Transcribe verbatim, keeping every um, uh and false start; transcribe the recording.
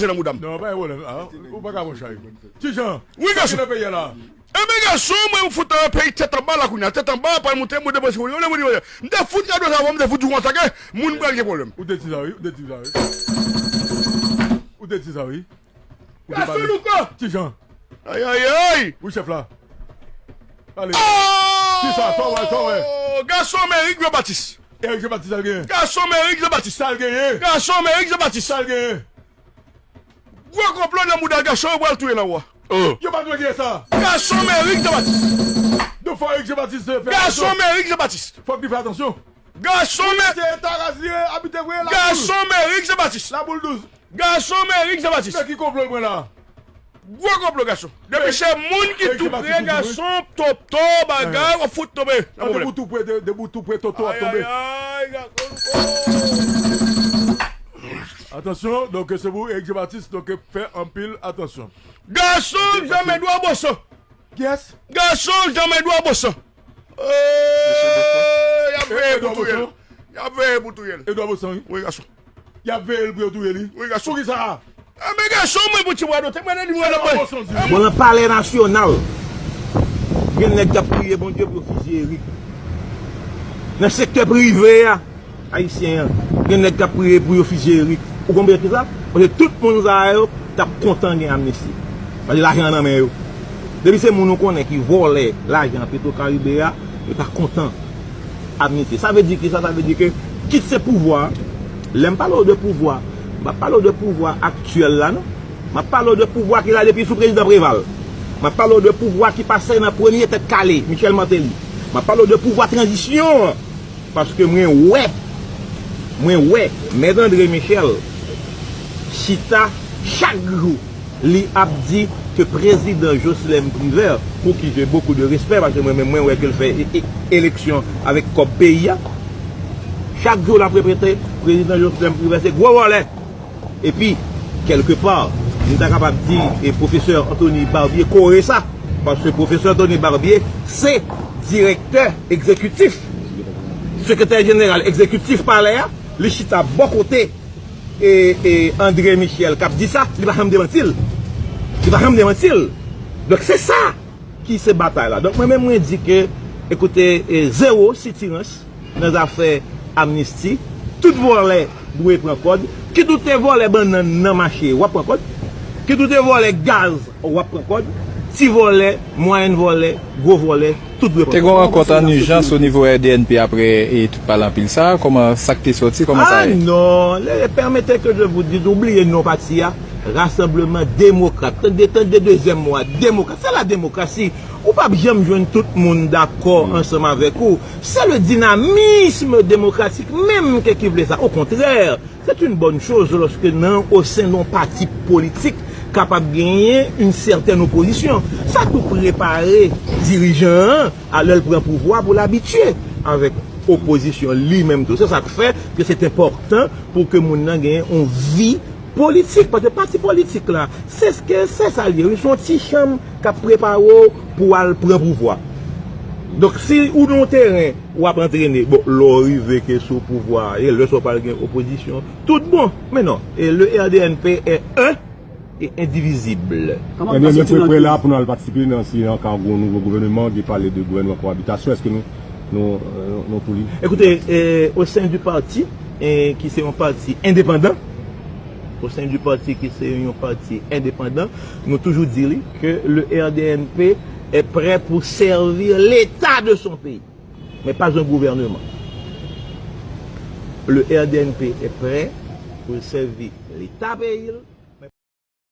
manje nan mouda m. Non, pa gen pwoblèm. Ah, ou pa ka pran chay. Ti Jan, wi, gason. Sa ki nan peyi a la? Enben, gason, mwen, m fout nan peyi tèt anba la kounye a. Tèt anba, pa monte, monte, monte, monte, monte. M te fout gade sa, m te fout di konsa ke moun pral gen pwoblèm. Ou te di sa, wi. Ou te di sa, wi. Ou te di sa, wi. Ou te pale. Gason, nou ko. Ti Jan. Ay, ay, ay. Wi, chèf la. Pale. Oh! Kisa? Sa w wè, sa w wè? Gason, men Eric Jean Baptiste. Eric Jean Baptiste, sa l genyen? Gason, men Eric Jean Baptiste. Sa l genyen? Gason, men Eric Jean Baptiste. Sa l genyen? Gwo konplo nan mouda gason, yo pral touye nan wa. Oh. Yo pa dwe gen sa. Gason, men Eric Jean Baptiste. Donk, fò Eric Jean Baptiste fè atansyon. Gason, men Eric Jean Baptiste. Fòk li fè atansyon. Gason, men. Se Taraz li ye, abite vre, Laboul. Gason, men Eric Jean Baptiste. Laboul douz. Gason, men Eric Jean Baptiste. Men ki konplo l pran la? Gwo konplo, gason. Depi se moun ki tou pre, gason, toto, bagay, w ap fout tonbe. Nan pwoblèm. Depi w tou pre, de-, depi w tou pre, toto ap tonbe. Ay, ay, ay, gason. Atansyon, donk, se pou Eric Jean Baptiste, donk, fè anpil atansyon. Gason, janm Edouard Bosan. Kiyès? Gason, janm Edouard Bosan. Mesye Bosan. Y ap veye pou touye l. Y ap veye pou touye l. Edouard Bosan, wi. Wi, gason. Y ap veye l pou yo touye li. Wi, gason. Poukisa? Enben, gason, mwen pou ti bwa dote, mwen nan li mwen nan mwen. Bon, nan Palè Nasyonal, gen nèg k ap priye Bondye pou yo fizye Eric. Nan sektè prive a, ayisyen an, gen nèg k ap priye pou yo fizye Eric. Ou konprann kisa? Paske tout moun sa yo t ap kontan gen amnisti. Paske lajan an nan men yo. Depi se moun ou konnen ki vòlè lajan Petro Caribe a, yo ta kontan amnisti. Sa vle di kisa? Sa vle di ke, kit se pouvwa, lè m pale w de pouvwa, m pa pale w de pouvwa aktyèl la, non. M ap pale w de pouvwa ki la depi sou prezidan Preval. M ap pale w de pouvwa ki pase nan premye tèt kale, Michel Martelly. M ap pale w de pouvwa tranzisyon an. Paske mwen wè, mwen wè Mèt André Michel chita Chak jou, li ap di ke prezidan Jocelerme Privert, pour qui j'ai beaucoup de respect, paske mwen menm mwen wè ke l fè e- e- eleksyon avèk kòb peyi a, chak jou l ap repete prezidan Jocelerme Privert se gwo vòlè. Epi, kèlkepa, m ta kapab di e pwofesè Anthony Barbier kore sa, paske pwofesè Anthony Barbier se direktè egzekitif, sekretè jeneral egzekitif palè a, li chita bò kote e, e André Michel k ap di sa, li pa janm demanti l. Li pa janm demanti l. Donk se sa ki se batay la. Donk mwen menm mwen di ke, ekoute, e, zewo sitirans nan zafè amnisti. Tout vòlè dwe pran kòd. Kit ou te vòlè bannann nan mache, w ap pran kòd. Kit ou te vòlè gaz, w ap pran kòd. Ti vòlè, mwayèn vòlè, gwo vòlè, tout dwe pran kòd. Te gen yon rankont an ijans o nivo R D N P apre e tout pale anpil sa. Kòman sa k te sòti? Kòman sa ye? Ah non, le, permettez que je vous dise, oubliye non pati a, Rassemblement Démocrate. Tande, tande dezyèm mo a, demokrat. Se la demokrasi. Ou p ap janm jwenn tout moun dakò ansanm avèk ou. C'est le dynamisme démocratique menm ke ki vle sa. Au contraire, c'est une bonne chose lorsque nan, au sein d'un parti politique, kapab genyen une certaine opposition. Sa tou prepare dirijan an a lè l pran pouvwa pou l abitye avèk opozisyon li menm tou. Se sa k fè ke se enpòtan pou ke moun nan genyen yon vi politik, paske pati politik la, se ke se sa l ye, wi, se yon ti chanm k ap prepare w pou w al pran pouvwa. Donk, si ou nan yon teren, w ap antrene, bon, lè w rive ke sou pouvwa a, e lè sa w pral gen opozisyon, tout bon. Men non, e le R D N P est un et indivisible. Kòman Ebyen, nou prepare la pou nou al patisipe nan si an ka gen yon nouvo gouvènman, gen pale de gouvènman koabitasyon, èske nou, nou, euh, nou pou li? Écoutez, euh, au sein du parti, euh, qui c'est un parti indépendant, au sein du parti qui c'est un parti indépendant, nou toujou di li ke le R D N P est prêt pour servir l'État de son pays, mais pas un gouvernement. Le R D N P est prêt pour servir Leta peyi l,